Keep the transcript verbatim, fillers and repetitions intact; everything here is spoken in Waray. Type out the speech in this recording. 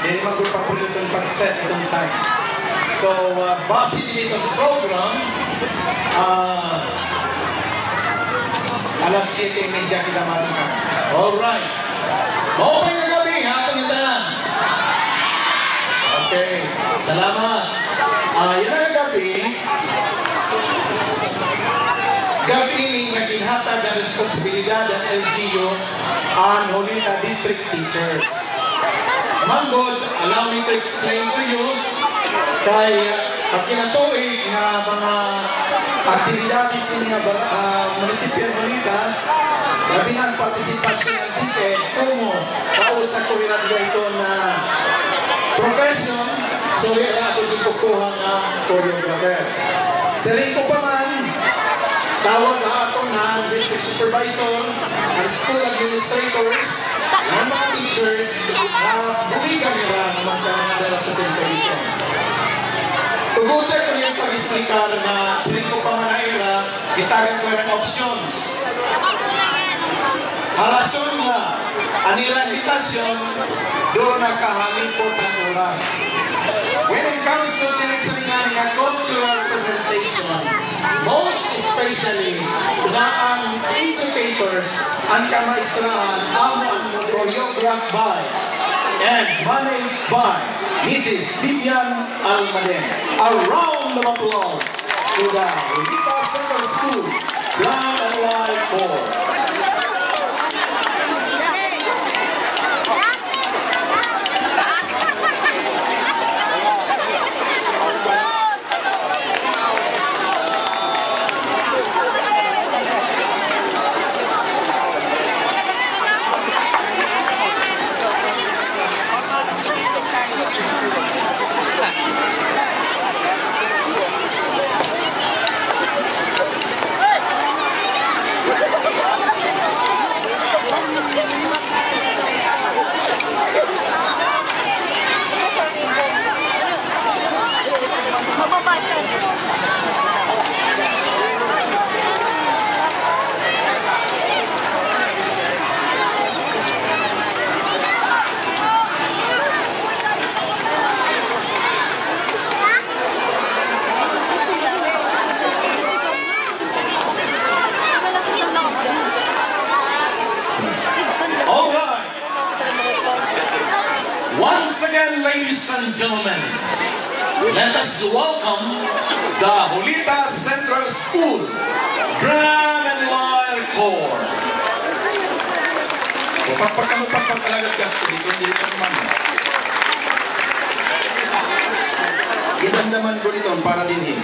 Diri man gud paborito iton pag-set iton time. So, ah, base dida iton program, ah, alas siyete y media kita madukan. Alright. Maupay nga gab-i ha aton ngatanan. Okay. Salamat. Ah, yana nga gab-i, gab-i ini nga ginhatag an responsibilidad an L G U an Julita District Teachers. Manggod, allow me to explain to you, kay, ah, pagkinatuig nga mga aktibidades ini nga bar-, ah, munisipyo han Julita, labi na an partisipasyon han DepEd, komo kausa ko hiradwa iton nga profession, so hiya ako ginkukuha nga choreographer. Siring ko pa man, tawag ha aton han district supervisor, an school administrators, an mga teachers, nga buligan nira nga magkaroon nga representation. Tugot ko niyan pag-explicar nga siring ko pa man ha ira, gitagan ko hira hin options. Ha rason nga an ira imbitasyon, duro na kahalipot an oras. When it comes to siring-siring ngani nga cultural presentation, most especially nga an educators, an kamaestrohan, amo an choreograph by and managed by Missus Vivian Almaden. A round of applause to the Julita Central School Drum and Lyre Corps. All right. Once again, ladies and gentlemen, let us welcome the Julita Central School Drum and Lyre Corps. So, pakpak kamo, pakpak, alagad gasto dito, dito naman. Gidamdaman ko dito para dinhi.